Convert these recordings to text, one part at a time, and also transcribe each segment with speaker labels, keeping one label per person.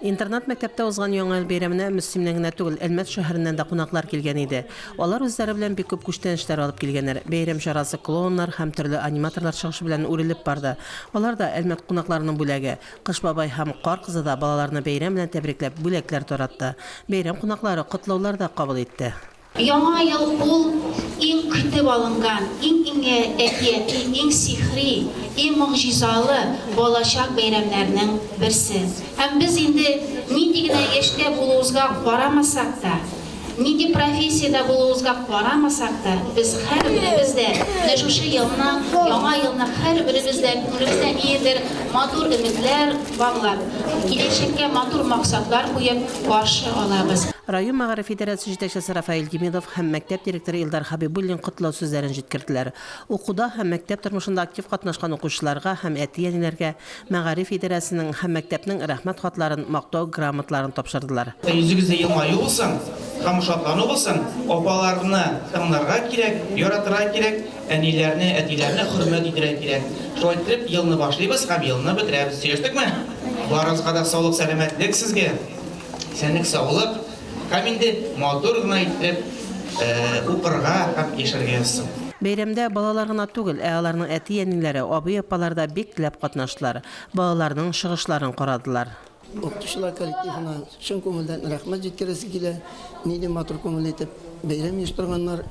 Speaker 1: Интернат мәктәптә узган Яңа ел бәйрәменә Мөслимнән генә түгел, Әлмәт шәһәреннән дә кунаклар килгән иде. Алар үзләре белән бик күп күчтәнәчләр алып килгәннәр. Бәйрәм чарасы клоуннар һәм төрле аниматорлар чыгышы белән үрелеп барды. Алар да Әлмәт кунакларының бүләге. Кыш бабай һәм Кар кызы да балаларны бәйрәм белән тәбрикләп бүләкләр таратты. Бәйрәм кунаклары котлаулар да кабул итте.
Speaker 2: Яңа ел ул иң көтеп алынган, иң-иң әкияти, иң сихри, иң могҗизалы балачак бәйрәмнәрнең берсе. Һәм без инде нинди генә яшьтә булуыбызга карамасак та, нинди профессиядә булуыбызга карамасак та, без һәрберебез дә менә шушы елны, Яңа елны һәрберебез дә күңелебездә ниндидер матур өметләр баглап, киләчәккә матур максатлар куеп каршы алабыз.
Speaker 1: Район мәгариф идарәсе җитәкчесе Рафаэль Демидов һәм мәктәп директоры Илдар Хәбибуллин котлау сүзләрен җиткерделәр. Укуда һәм мәктәп тормышында актив катнашкан укучыларга һәм әти-әниләргә мәгариф идарәсенең һәм мәктәпнең Рәхмәт хатларын, Мактау грамоталарын тапшырдылар.
Speaker 3: Йөзегездә елмаю булсын һәм шатлану булсын, апаларны тыңларга кирәк, яратырга кирәк, әниләрне, әтиләрне хөрмәт итәргә кирәк. Шулай иттереп, елны башлыйбыз һәм елны бетерәбез. Сөйләштекме? Барыгызга да саулык-сәламәтлек сезгә! Исәнлек, саулык һәм инде матур гына итеп укырга һәм яшәргә язсын.
Speaker 1: Бәйрәмдә балалар гына түгел, ә аларның әти-әниләре, абый-апалары да бик теләп катнаштылар, балаларның чыгышларын карадылар.
Speaker 4: Укытучылар коллективына чын күңелдән рәхмәт җиткерәсе килә. Нинди матур күңелле итеп бәйрәм оештырганнар.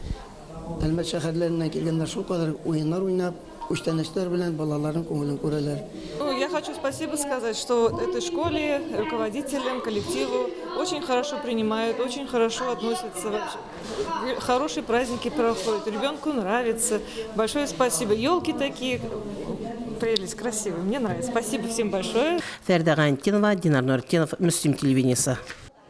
Speaker 4: Әлмәт шәһәрләреннән килгәннәр шулкадәр уеннар уйнап, күчтәнәчләр белән балаларның күңелен күрәләр.
Speaker 5: Ну, я хочу спасибо сказать, что этой школе, руководителям, коллективу очень хорошо принимают, очень хорошо относятся вообще. Хорошие праздники проходят, ребенку нравится. Большое спасибо. Елки такие, прелесть, красивые, мне нравится. Спасибо всем большое.
Speaker 1: Фәрдә Гайнетдинова, Динар Нуретдинов, Мөслим телевидениесе.